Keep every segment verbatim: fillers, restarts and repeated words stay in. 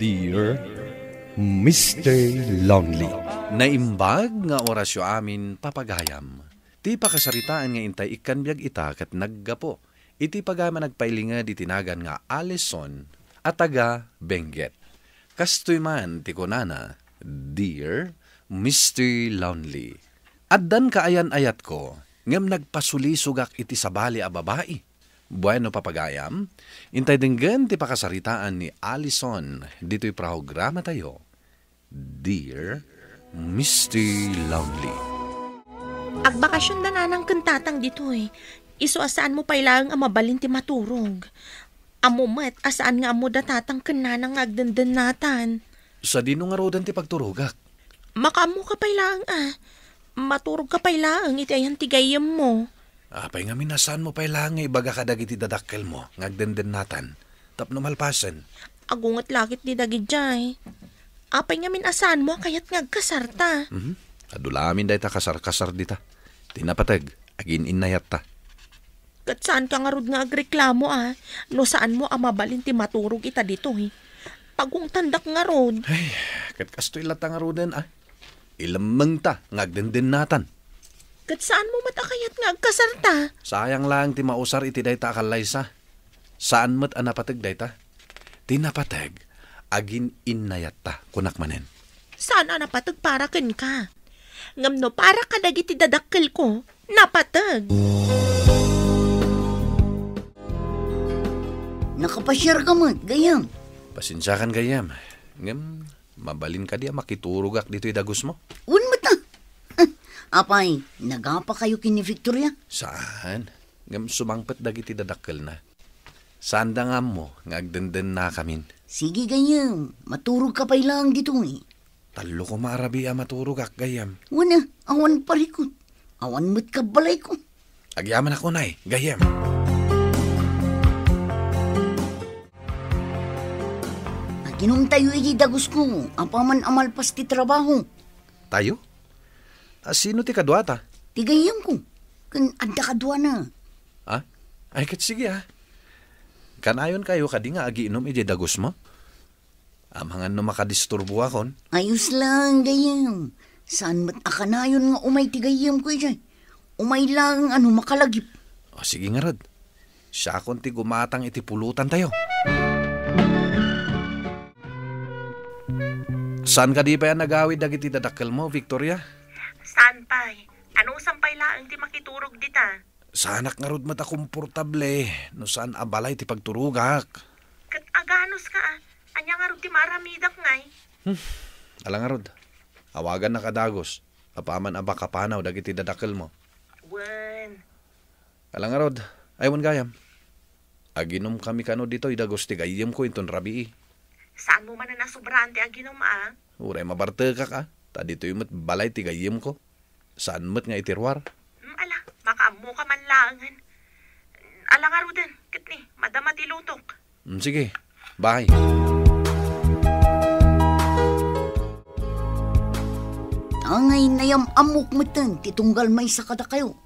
Dear Mister Lonely. Naimbag nga orasyo amin, papagayam. Ti pakasaritaan nga intay ikkan biag ita ket naggapu iti pagayam a nagpailinged iti nagan nga Allison a taga Benguet. Kastoy man ti kunana, "Dear Mister Lonely, addan kaayan-ayatko, ngem nagpasulisogak iti sabali a babai." Bueno, papagayam, intay denggen ti pakasaritaan ni Allison ditoy programatayo, Dear Mister Lonely. Agbakasion da nanang ken tatang ditoy. Isu a saanmo pay laeng a mabalin ti maturog. Ammo met a saan nga ammo da tatang ken nanang nga agdendennatan. Sadino ngaruden ti pagturogak? Makaammo ka pay laeng a. Maturog ka pay laeng iti ayan ti gayyemmo. Apay ngamin a saanmo pay laeng nga ibaga kadagiti dadakkelmo nga agdendennatan tapno malpasen? Agunget la ketdi dagidiay. Apay ngamin a saanmo a kayat nga agkasarta? Mhm. Adu la amin dayta kasar-kasar dita. Ti napateg, agin-innayatta. Ket saanka ngarud nga agreklamo a no saanmo a mabalin ti maturog ita ditoy. Pagungtandak ngarud. Ay, ket kastoy latta ngaruden a. Ilemmengta nga agdendennatan. Ket saanmo met a kayat nga agkasarta? Sayang laeng ti mausar iti dayta a kallaysa. Saan met a napateg dayta. Ti napateg, agin-innayatta, kunak manen. Saan a napateg para kenka. Ngem no para kadagiti dadakkelko, napateg. Nakapasiarka met, gayyem. Pasensiakan, gayyem. Ngem, mabalin kadi a makiturogak ditoy dagusmo? Wen met a. Apay, nagapakayo ken ni Victoria? Saan. Ngem sumangpet dagiti dadakkelna. Saanda nga ammo nga agdendennakamin. Sige, gayyem. Maturogka pay laeng ditoy. Tallo koma a rabii a maturogak, gayyem. Wen a, awan parikut. Awan met kabbalayko. Agyamanak unay, gayyem. Aginumtayo iti dagusko, apaman a malpas ti trabaho. Tayo? A, sino ti kaduata? Ti gayyemko. Ken adda kaduana. A? Ay, ket sige, a. Kanayonkayo kadi nga agiinum idiay dagusmo? Amangan no makadisturboakon. Ayos laeng, gayyem. Saan met a kanayon nga umay ti gayyemko idiay. Umay laeng a no makalagip. O, sige ngarud. Siakon ti gumatang iti pulotantayo. Saan kadi pay a nagawid dagiti dadakkelmo, Victoria? Saan pay? Anusam pay laeng ti makiturog dita? Saanak ngarud met a komportable no saan a balay ti pagturogak. Ket aganuska a. Ania ngarud ti maaramidak ngay? Hmm. Ala ngarud. Awagannaka a dagus. Apaman a makapanaw dagiti dadakkelmo. Wen. Ala ngarud. Ay, wen gayam. Aginumkami kano ditoy dagus ti gayyemko inton rabii. Saanmo manen a sobraan ti aginum a? Uray mabartekak a. Ta ditoy met balay ti gayyemko. Saan met nga iti ruar? Mm, ala, makaammoka man laengen. Ala ngaruden, ket ni, madama ti lutok. Mm, sige, bye. Angay nayam-ammok metten ti tunggal maysa kadakayo.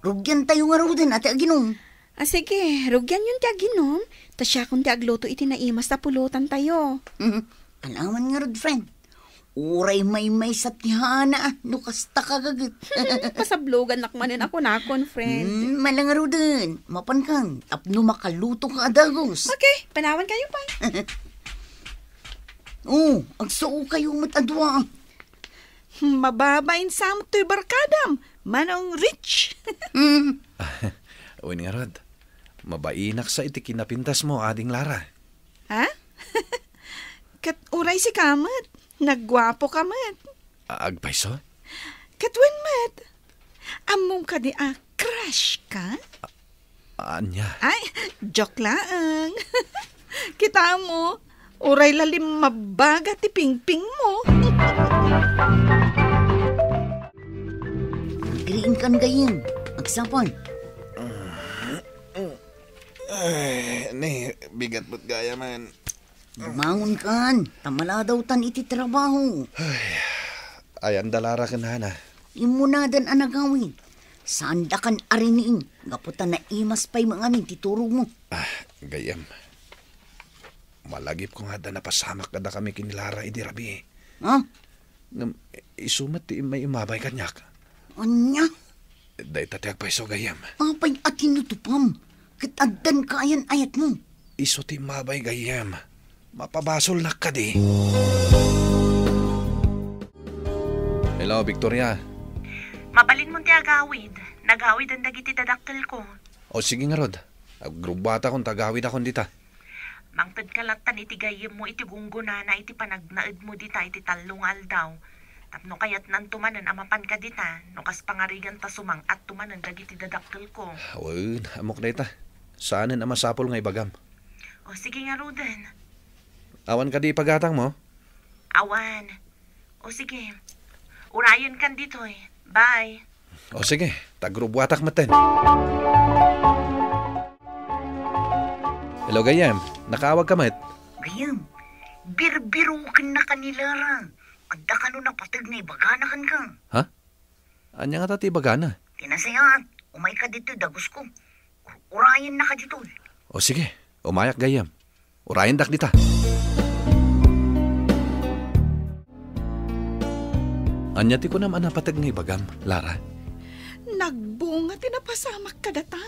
Rugiantayo ngaruden a ti aginum. A, sige, rugianyon ti aginum, ta siakon ti agluto iti naimas a pulotantayo. Mhm. Alaman ngarud, friend. Uray maymaysa ti hana, no kasta ka gaget. Pasablogannak manen a kunakon, friend. Hmm, ala ngaruden. Mapankan, tapno makalutoka a dagus. Okay, panawankayo pay. Oh, agsuokayo met a dua. Mababain sa met toy barkadam, Manong Rich. Hmm. Wen ngarud, mabainak sa iti kinapintasmo, Ading Lara. Ha? Ket uray sika met, nagguapoka met. A-, agpayso? Ket wen met, ammom kadi a crush ka? Ania? Ay, joke laeng. Kita mo, uray la limmabaga ti pingpingmo. Agriingkan gayyem, agsapon. Ay, ni, bigat met gayamen. Bumangonkan, ta maladawtan iti trabaho. Ay, ayan da Lara ken Hana. Immunadan a nagawid. Saandakan a riniing, gapu ta naimas pay mangamin ti turogmo. Ah, gayyem. Malagipko nga adda napasamak kadakami ken ni Lara idi rabii. Ha? Ngem isu met ti immay immabay kaniak. Ania? Dayta ti agpayso, gayyem. Apay a tinutupam? Ket addan kaayan-ayatmo. Isu ti immabay, gayyem. Mapabasolnak kadi. Hello, Victoria. Mabalinmon ti agawid. Nagawiden dagiti dadakkelko. O, sige ngarud. Agrubbuatakon ta agawidakon dita. Mangtedka lattan iti gayyemmo iti gunggonana iti panagnaedmo dita iti tallo nga aldaw. Tapno kayatnanto manen a mapanka dita, no kas pangarigan ta sumang-atto manen dagiti dadakkelko. Wen, ammok dayta. Saanen a masapul nga ibagam. O, sige ngaruden. Awan kadi ipagatangmo? Awan. O sige, urayenkan ditoy. Bye. O sige, ta agrubbuatak metten. Hello, gayyem. Nakaawagka met? Gayyem, birbirokennaka ni Lara. Adda kano napateg nga ibagana kenka? Ha? Ania ngata ti ibagana? Ti nasayaat, umayka ditoy dagusko. Ur-, urayennaka ditoy. O sige, umayak, gayyem. Urayendak dita. Ania ti kunam a napateg nga ibagam, Lara? Nagbunga ti napasamak kadata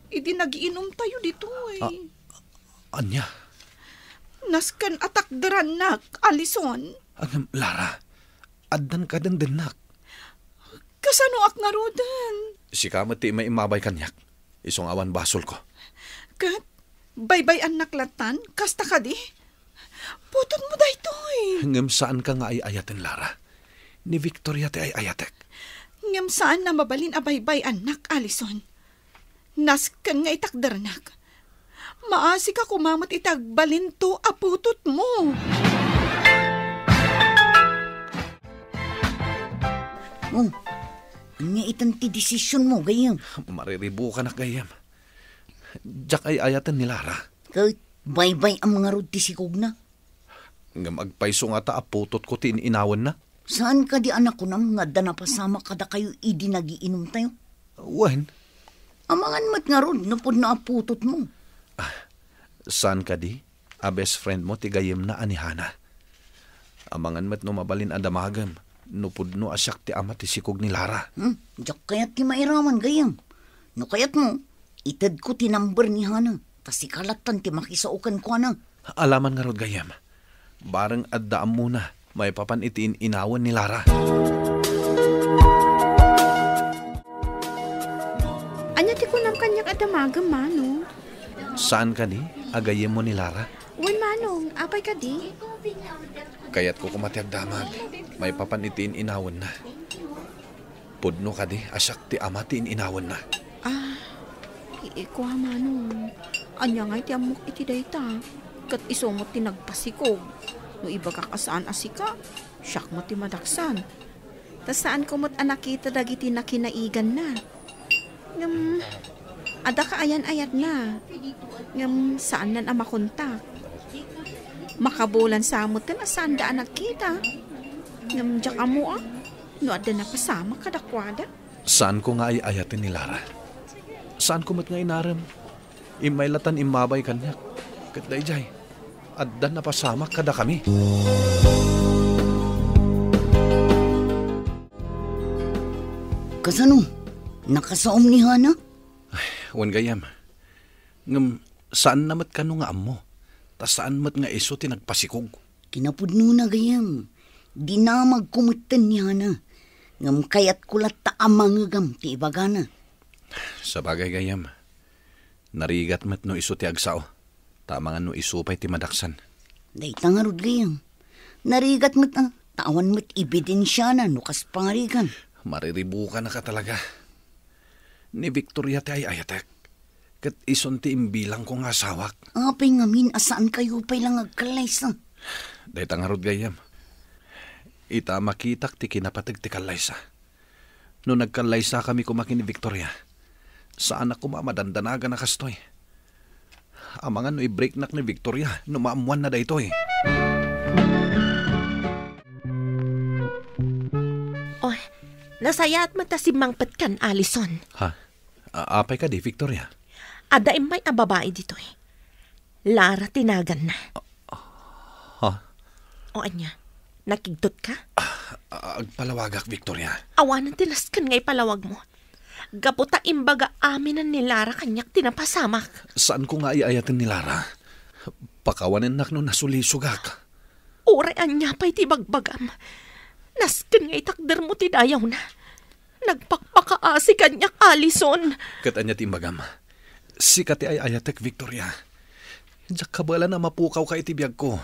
idi nagiinumtayo ditoy. A-, ania? Nasken a takderannak, Alison. Ngem, Lara, addan kadendennak. Kasanoak ngaruden? Sika met ti immay immabay kaniak. Isu nga awan basolko. Ket baybay-annak lattan, kasta kadi? Putotmo daytoy. Ngem saanka nga ay-ayaten, Lara. Ni Victoria ti ay-ayatek. Ngem saan a mabalin a baybay-annak, Alison. Nasken nga itakdernak. Maasika koma met iti agbalinto a putotmo. Oh, ania itan ti desisionmo, gayyem? Mariribukanak, gayyem. Diak ay-ayaten ni Lara. Ket baybay-am ngarud ti sikogna. Ngem agpayso ngata a putotko ti in-inawenna? Saan kadi a nakunam nga adda napasamak kadakayo idi nagiinumtayo? Wen. Amangan met ngarud no pudno a putotmo. Ah, saan kadi a best friend mo ti gayyemna a ni Hana? Amangan met no mabalin a damagem no pudno a siak ti ama ti sikog ni Lara. Hmm, diak kayat ti mairaman, gayyem. No kayatmo, itedko ti number ni Hana, ta sika lattan ti makisao kenkuana. Alaman ngarud, gayyem. Bareng adda ammona maipapan iti in-inawen ni Lara. Ania ti kunam kaniak a damagem, Manong? Saan kadi a gayyemmo ni Lara? Wen, Manong. Apay kadi? Kayatko koma ti agdamag maipapan iti in-inawenna. Pudno kadi a siak ti ama ti in-inawenna? Ah, iikua, Manong. Ania ngay ti ammok iti dayta? Ket isu met ti nagpasikog. No ibagak a saan a sika, siak met ti madaksan. Ta saanko met a nakita dagiti nakinaiganna. Ngem, adda kaayan-ayatna. Ngem, saannan a makontak. Makabulan sa metten a saanda a nagkita. Ngem, diak ammo a no adda napasamak kadakuada. Saanko nga ay-ayaten ni Lara. Saanko met nga inarem. Immay lattan immabay kaniak. Ket daydiay, adda napasamak kadakami. Kasano? Nakasaom ni Hana? Ay, wen, gayyem. Ngem, saanna met kano nga ammo. Ta saan met nga isu ti nagpasikog. Kinapudnona, gayyem. Dinamagko metten ni Hana. Ngem kayatko latta a mangegam ti ibagana. Sabagay, gayyem. Narigat met no isu ti agsao. Ta amangan no isu pay ti madaksan. Dayta ngarud, gayyem. Narigat met a, ta awan met ebidensiana no kas pangarigan. Mariribukanaka talaga. Ni Victoria ti ay-ayatek. Ket isun ti imbilangko nga asawak. Apay ngamin a saankayo pay la nga agkallaysa? Dayta ngarud, gayyem. Ita a makitak ti kinapateg ti kallaysa. No nagkallaysakami koma ken ni Victoria, saanak koma a madandanagan a kastoy. Amangan no i-breaknak ni Victoria no maammoanna daytoy. Oh, nasayaat met ta simmangpetkan, Alison. Ha? A-, apay kadi, Victoria? Adda immay a babai ditoy. Lara ti naganna. A-, a, O ania, nakigtot ka? Ah, agpalawagak, Victoria. Awanen ti nasken nga ipalawag mo. Gapu ta imbaga aminen ni Lara kaniak ti napasamak. Saanko nga ay-ayaten ni Lara. Pakawanennak no nasulisogak. Uray ania pay ti bagbagam. Nasken nga itakder mo ti dayawna. Nagpakpakaasi kaniak, Alison. Ket ania ti imbagam? Sika ti ay-ayatek, Victoria. Diak kabaelan a mapukawka iti biagko.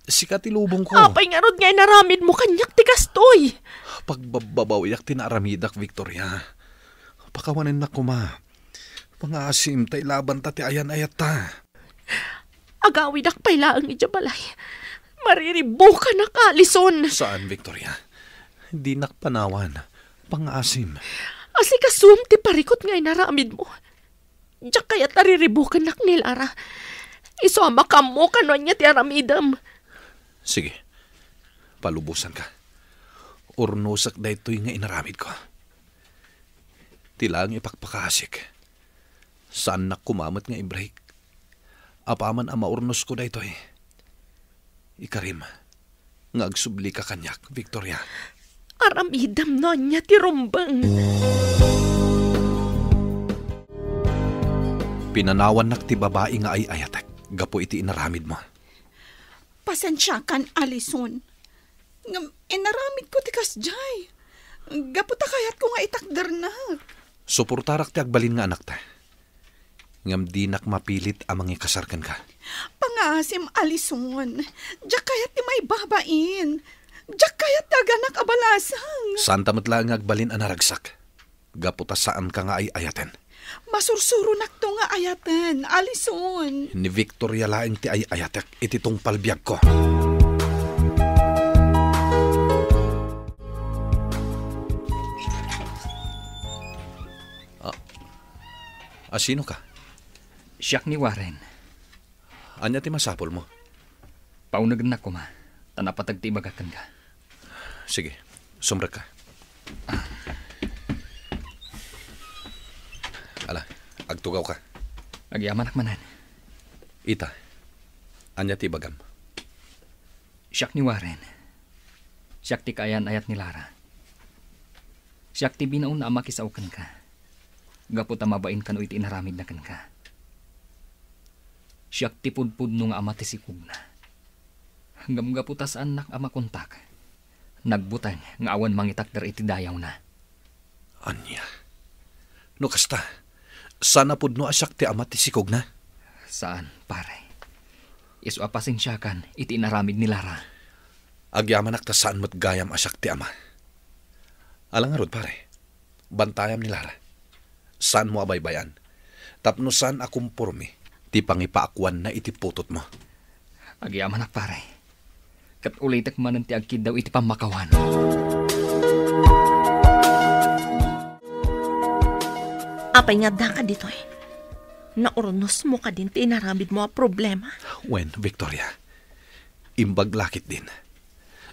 Sika ti lubongko. Apay ngarud nga inaramidmo kaniak ti kastoy? Pagbabbabawiak ti naaramidak, Victoria. Pakawanennak koma. Mangaasim ta ilabanta ti ayan-ayatta. Agawidak pay laeng idiay balay. Mariribukanak, Alison. Saan, Victoria. Dinak panawan. Pangaasim. Asikasuem ti parikut nga inaramidmo. Diak kayat a riribukannak ni Lara. Isu a makaammo kano ania ti aramidem. Sige. Palubosanka. Urnosek daytoy nga inaramidko. Ti laeng ipakpakaasik. Saannak koma met nga i-break. Apaman a maurnosko daytoy, ikarim nga agsublika kaniak, Victoria. Aramidem no ania ti rumbeng. Pinanawannak ti babai nga ay-ayatek gapu iti inaramidmo. Pasensiakan, Alison. Ngem inaramidko ti kasdiay. Gapu ta kayatko nga itakdernak. Suportarak ti agbalin nga anakta. Ngem dinak mapilit a mangikasar kenka. Pangaasim, Alison. Diak kayat ti maibabain. Diak kayat ti aganak a balasang. Saanta met laeng nga agbalin a naragsak. Gapu ta saanka nga ay-ayaten. Masursuronakto nga ayaten, Alison. Ni Victoria laeng ti ay-ayatek iti tungpal biagko. Ah, asino ka? Siak ni Warren. Ania ti masapulmo? Paunegennak koma, ta napateg ti ibagak kenka. Sige, sumrekka. Ala, agtugawka. Agyamanak manen. Ita, ania ti ibagam? Siak ni Warren. Siak ti kaayan-ayat ni Lara. Siak ti binaon a ama kisao kenka. Gapu ta mabain kano iti inaramidna kenka. Siak ti pudpudno nga ama ti sikogna. Ngem gapu ta saannak a makontak, nagbuteng nga awan mangitakder iti dayawna. Ania? No kasta, saan a pudno a siak ti ama ti sikogna? Saan, pare. Isu a pasensiakan iti inaramid ni Lara. Agyamanak ta saan met gayam a siak ti ama. Ala ngarud, pare. Bantayam ni Lara. Saanmo a baybay-an. Tapno saan a komporme ti pangipaakuanna iti putotmo. Agyamanak, pare. Ket ulitek manen ti agkiddaw iti pammakawan. Apay nga addaka ditoy? Naurnosmo kadin ti inaramidmo a problema? Wen, Victoria. Imbag la ketdin.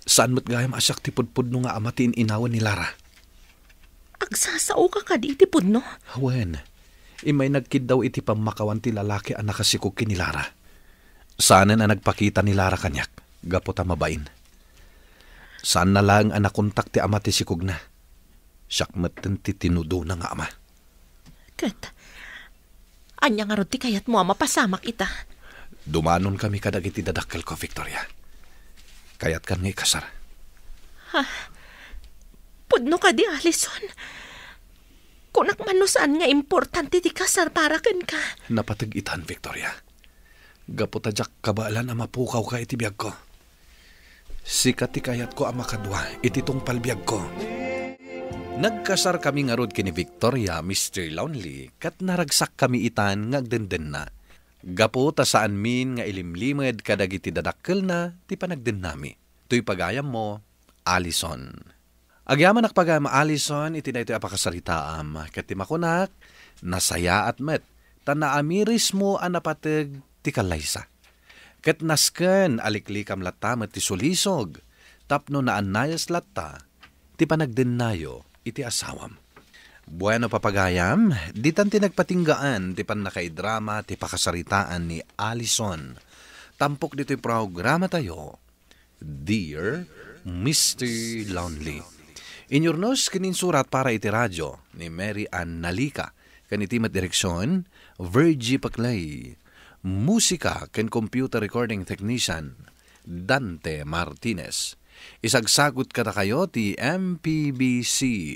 Saan met gayam a siak ti pudpudno nga ama ti in-inawen ni Lara. Agsasaoka kadi iti pudno? Wen, immay nagkiddaw iti pammakawan ti lalaki a nakasikog ken ni Lara. Saanen a nagpakita ni Lara kaniak, gapu ta mabain. Saanna laeng a nakontak ti ama ti sikogna. Siak metten ti tinudona nga ama. Ket, ania ngarud ti kayatmo a mapasamak ita? Dumanonkami kadagiti dadakkelko, Victoria. Kayatkan nga ikasar? Ha? Pudno kadi, Alison? Kunak man no saan nga importante ti kasar para kenka. Napateg itan, Victoria. Gapu ta diak kabaelan a mapukawka iti biagko. Sika ti kayatko a makadua iti tungpal biagko. Nagkasarkami ngarud ken ni Victoria, Mister Lonely, ket naragsakkami itan nga agdendenna. Gapu ta saanmin nga ilimlimed kadagiti dadakkelna ti panagdennami. Toy pagayammo, Alison. Agyamanak pagayam, Alison, iti daytoy a pakasaritaam, ket ti makunak, nasayaat met, ta naamirismo a napateg ti kallaysa. Ket nasken a liklikam latta met ti sulisog, tapno naannayas latta ti panagdennayo iti asawam. Bueno, papagayam, ditan ti nagpatinggaan ti pannakaidrama ti pakasaritaan ni Alison. Tampok ditoy programatayo, Dear Mister Lonely. Inyurnos ken insurat para iti radyo ni Mary Ann Nalica, ken iti met direksyon, Virgie Paclay. Musika ken computer recording technician, Dante Martinez. Isagsagut kadakayo ti M P B C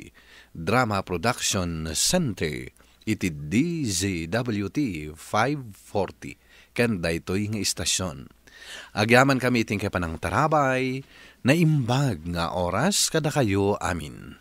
Drama Production Center iti D Z W T five forty ken daytoy nga istasyon. Agyamankami iti inkay panangtarabay, naimbag nga oras kadakayo amin.